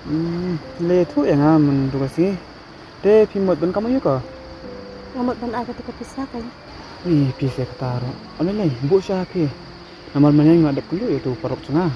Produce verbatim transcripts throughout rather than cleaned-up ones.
Hmm, le thuh ïa nga mynta ka sngi. Te phi mut ban kam aïu ko? Nga mut ban ai katu ka pisa kein. Ih, pisa kata ruh. Ane le, buh sha phi. Namar mynne nga dep kynduh ïa utu u paralok jong nga.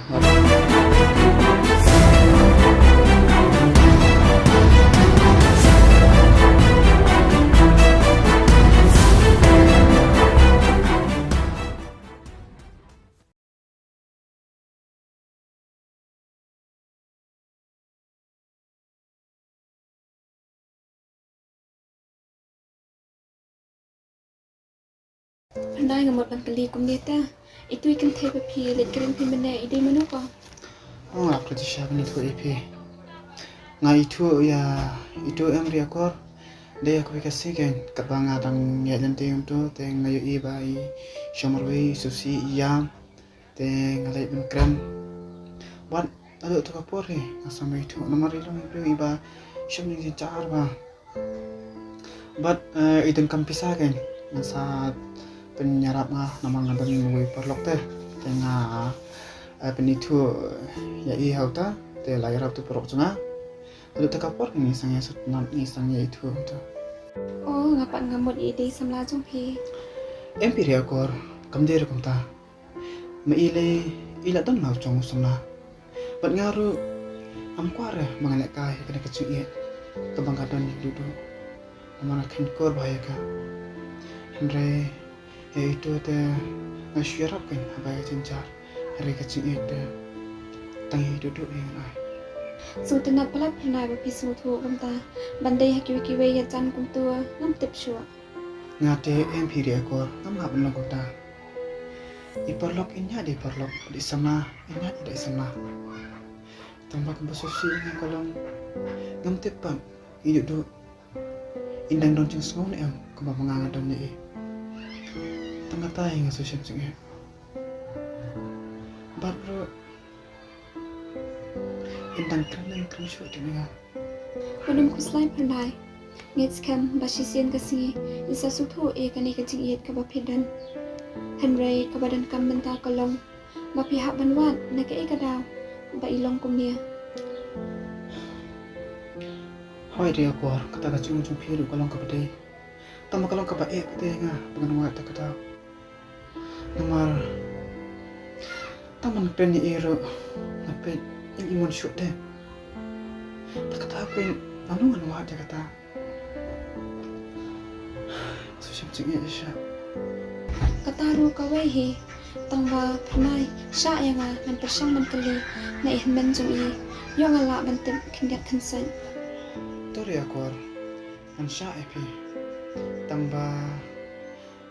Hynrei nga mut ban kylli kumne te. Itu i kynthei ba phi leit kren phi mynne i dei mano ko? Oh, nga ap kyrti sha ban ithuh ïa phi. Nga ithuh ïa itu em Riakor. Dei ïa kawei ka sngi kein katba nga dang ïaid lynti kumto te nga ïohi ba i shong marwei, i sngewsih, i ïam. Te nga leit ban kren. Bad naduh tu ka por hi nga sa mih thuh namar i long i briew iba shem jingjynjar ba. Bad eh, i donkam pisa kein ngan sa pynïarap nga namar nga don uwei u paralok te. Te nga eh, pynithuh ïa i ha uta te la ïarap tu paralok jong nga. Naduh tu ka por ngi sdang ïa sut nam ngi sdang ïa ithuh ha uta. Oh, nga pat nga mut i dei samla jong phi. Em phi Riakor, kam dei ruh kumta. Ma i lei i la don la u jong u samla. Bad nga ruh ngam kwah re ba ngan lehkai ïa kane ka jingïeit kaba nga don ïa u Duhduh. Namar nga khein kor bha ïa ka. Hynrei ïa itu te nga shu ïarap kein haba ïa jynjar. Hynrei ka jingïeit te tang ïa u Duhduh ïa ngan ai. Sngewtynnat palat Phyrnai ba phi sngewthuh kumta. Ban dei ha kiwei kiwei ïa jan kumto ngam tip shuh. Nga te em phi Riakor ngam hap ban long kumta. I paralok in ïa dei paralok, dei samla in ïa dei samla. Tang ba kaba sngewsih ïa nga ka long ngam tip pat i Duhduh in dang don jingsngew ne em kumba ma nga nga don ïa i. Tang kata hi nga sngewsih jingeh. Bad ruh in dang kren dang kren shuh te nga. Wat nym khuslai Phyrnai. Ngeit skhem ba shisien ka sngi in sa sngewthuh ïa kane ka jingïeit kaba phi don. Hynrei kaba donkam mynta ka long ba phi hap ban wad na kaei ka daw ba i long kumne. Hooid Riakor, kata ka jingong jong phi ruh ka long kaba dei. Tang ba ka long kaba eh pat ïa nga ba ngan wad da ka daw. Namar tang ban pynïaid ruh nga peit ïa i mon shuh te. Ta kata pyn mano ngan wad ïa kata. Sngewsih jingeh shisha. Kata ruh kawei hi. Tang ba Phyrnai shah ïa nga ngan pyrshang ban kylli na i hynmen jong i. Ïoh nga lah ban tip khyndiat khynsoit. To Riakor ngan shah ïa phi. Tang ba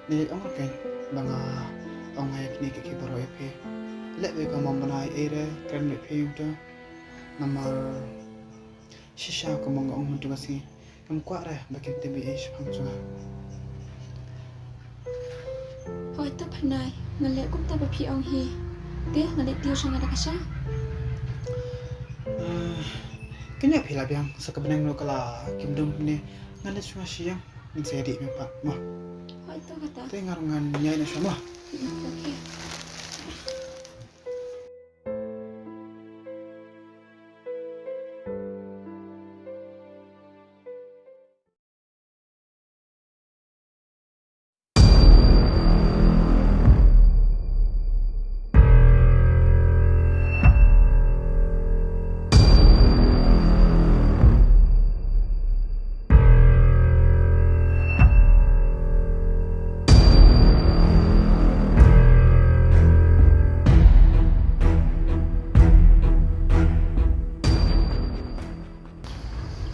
Ngi ong ruh kein ba nga ong ïa kine kiei baroh ïa phi. Leh beit ka mong bnai ei re kren beit phi ïa uto. Namar shisha ka mong nga ong mynta ka sngi ngam kwah re ba kin tip ei shaphang jong nga. Hooid to Phyrnai, ngan leh kumta ba phi ong hi. Te ngan leit tiew sha nga da ka sha. Ah, kynnoh phi la biang sa ka bneng ruh ka la kim dum ne ngan leit sha nga sha ïing. Ngin sa ïadih mih pat mo. Hooid to kata. Te nga ruh ngan ïaid noh shuwa mo. Mm, okay.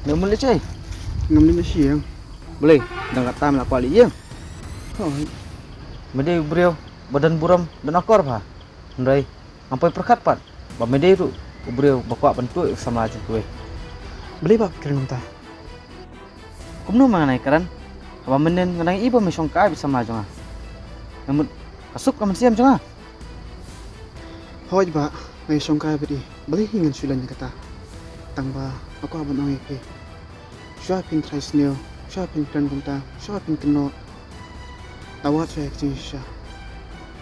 Nang mele chai? Ngam lei na shi ïing. Balei dang katta me la kwah leit ïing? Hooid. Me dei u briew ba don burom, don akor bha. Hynrei ngam poi pyrkhat pat ba me dei ruh u briew ba kwah ban tuh ïa ka samla jong kiwei. Balei ba phi kren kumta? Kumno ma nga nang ïakren haba mynnin nga dang ïohi ba me shongkai bad i samla jong nga? Namut ka suk ka mynsiem jong nga. Hooid bah, nga ïashongkai bad i. Balei hi ngan shu len ïa kata? Tang ba nga kwah ban ong ïa phi, shuwa phin trai sniew, shuwa phin kren kumta, shuwa phin kynnoh, la wad shuwa ïa ka jingshisha.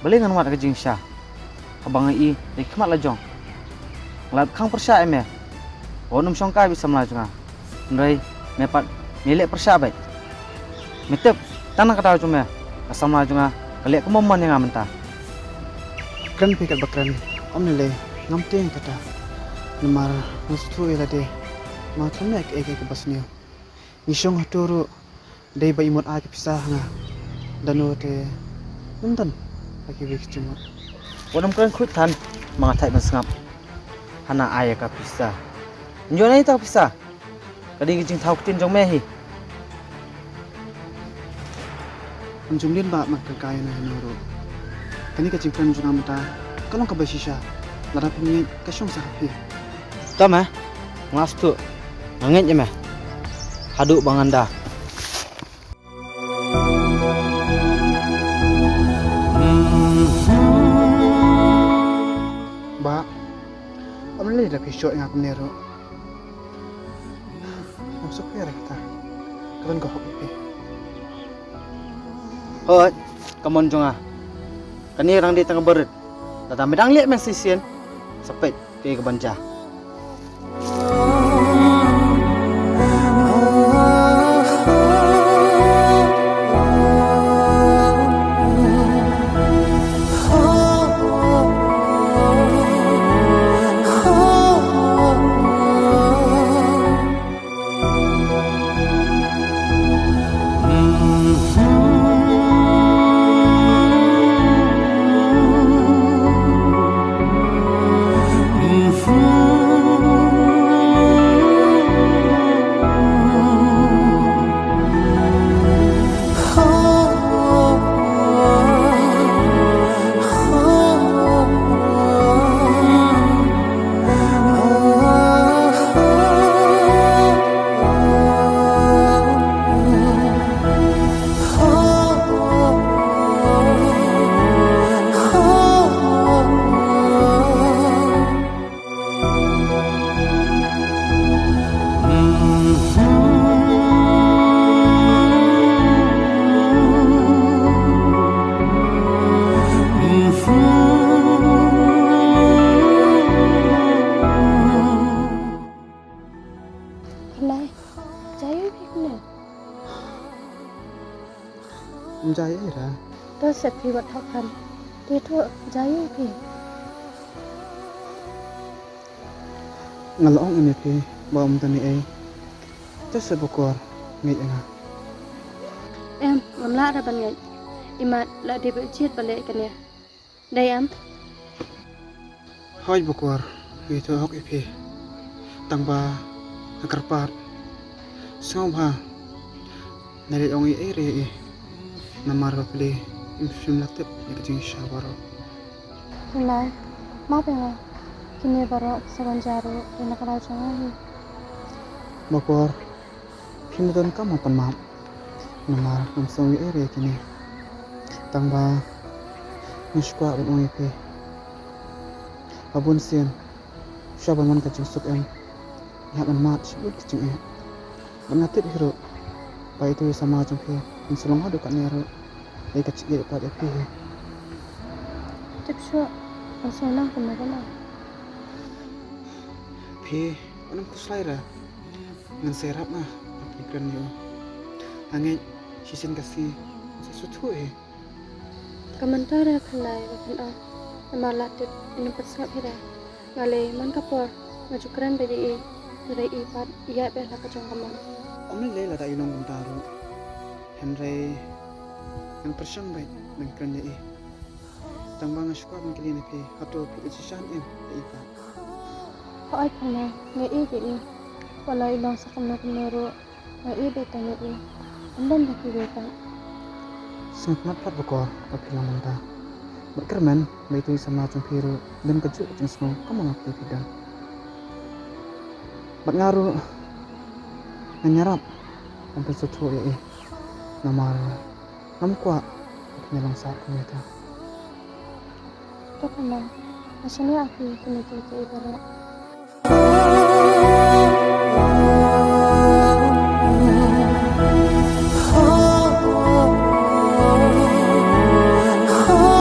Balei ngan wad ïa ka jingshisha? Haba nga ïohi da ki khmat la jong, nga la khang pyrshah ïa me. Wat nym shongkai bad samla jong nga. Hynrei me pat me leh pyrshah bad me tip tang na ka daw jong me, ka samla jong nga ka leh kumba mon ïa nga mynta. Kren phi katba kren, ym lei lei, ngam tieng kata. Namar nga sngewthuh ïa lade, ma tang ïa kaei kaei kaba sniew. Ngi shong hato ruh dei ba i mut ai ka pisa ha nga. Lano te ym don ba kiwei ki jingmut. Wat nym kren khuid than, ma nga thait ban sngap. Hana ai ka pisa. Nyo nai ta ka pisa. Ka dei ka jingthaw ktien jong me hi. Ym jumlin ba mat ka kai na hynrei ruh. Kane ka jingkren jong nga mynta ka long kaba shisha. Lada phi ngeit ka shong sa ha phi. Tama, nga sngewthuh. Nga ngeit ïa me. Haduh ba ngan da. Bah, ym lei lei da phi shoh ïa nga kumne ruh. Ngam suk phi re kata. Ka don ka hok ïa phi. Hooid, ka mon jong nga. Kane rang dei tang ka barit. Lada me dang leh men shisien, sa peit kaei kaban jia. Khynnai, jia ïa phi khynnai. Ym jia ei ra. To sep phi wat thok khan. Te to jia ïa phi. Nga la ong ïa phi ba ym don ei ei. To sep Bakor ngeit ïa nga. Em, ngam lah ra ban ngeit. Imat la dei ba jied ba leh kane. Dei em? Hooid Bakor, ngi ïathuh hok ïa phi. Tang ba nga kyrpad. Sngewbha. Nga leit ong ei ei re ïa i. Namar ba phi lei im shym la tip ïa ka jingshisha baroh. Khynnai, map ïa nga. Kine baroh sa ban jia ruh dei na ka daw jong nga hi. Bakor, phim don kam ban pan map. Namar ngam sngew ei ei re ïa kine. Tang ba nga shu kwah ban ong ïa phi ba bun sien shuwa ban wan ka jingsuk em, ngi hap ban mad shibun ki jingeh. Bad nga tip hi ruh ba itu i samla jong phi in sa long haduh katne ruh. Dei ka jingïeit pat ïa phi hi. Tip shuh, nga sngewsih kumno kumno. Phi, wat nym khuslai ra. Ngan sa ïarap nga ban pynkren ïa u. Nga ngeit shisien ka sngi sa sngewthuh hi. Ka mynta re khynnai ba phin ong. Namar la tip ïa u, ym pat sngap hi re. Nga lei man ka por nga ju kren beit ïa i. Hynrei i pat i ïaid beit la ka jong ka mon. Ym lei lei lada i long kumta ruh. Hynrei ngan pyrshang beit ban kren ïa i. Tang ba nga shu kwah ban kylli na phi, hato phi ïeit shisha em ïa i pat? Hooid khynnai, nga ïeit ïa i. Wat la i long sa kumno kumno ruh, nga ïeit beit tang ïa i. Ym don ba kiwei pat. Sngewtynnat pat Bakor ba phi long kumta. Bad kyrmen ba itu i samla jong phi ruh don kajuh ka jingsngew kumba nga phi don. Bad nga ruh ngan ïarap ban pynsngewthuh ïa i. Namar ngam kwah ba phin ïalong sah kumne te. To khynnai, nga shaniah ïa phi kine kiei kiei baroh.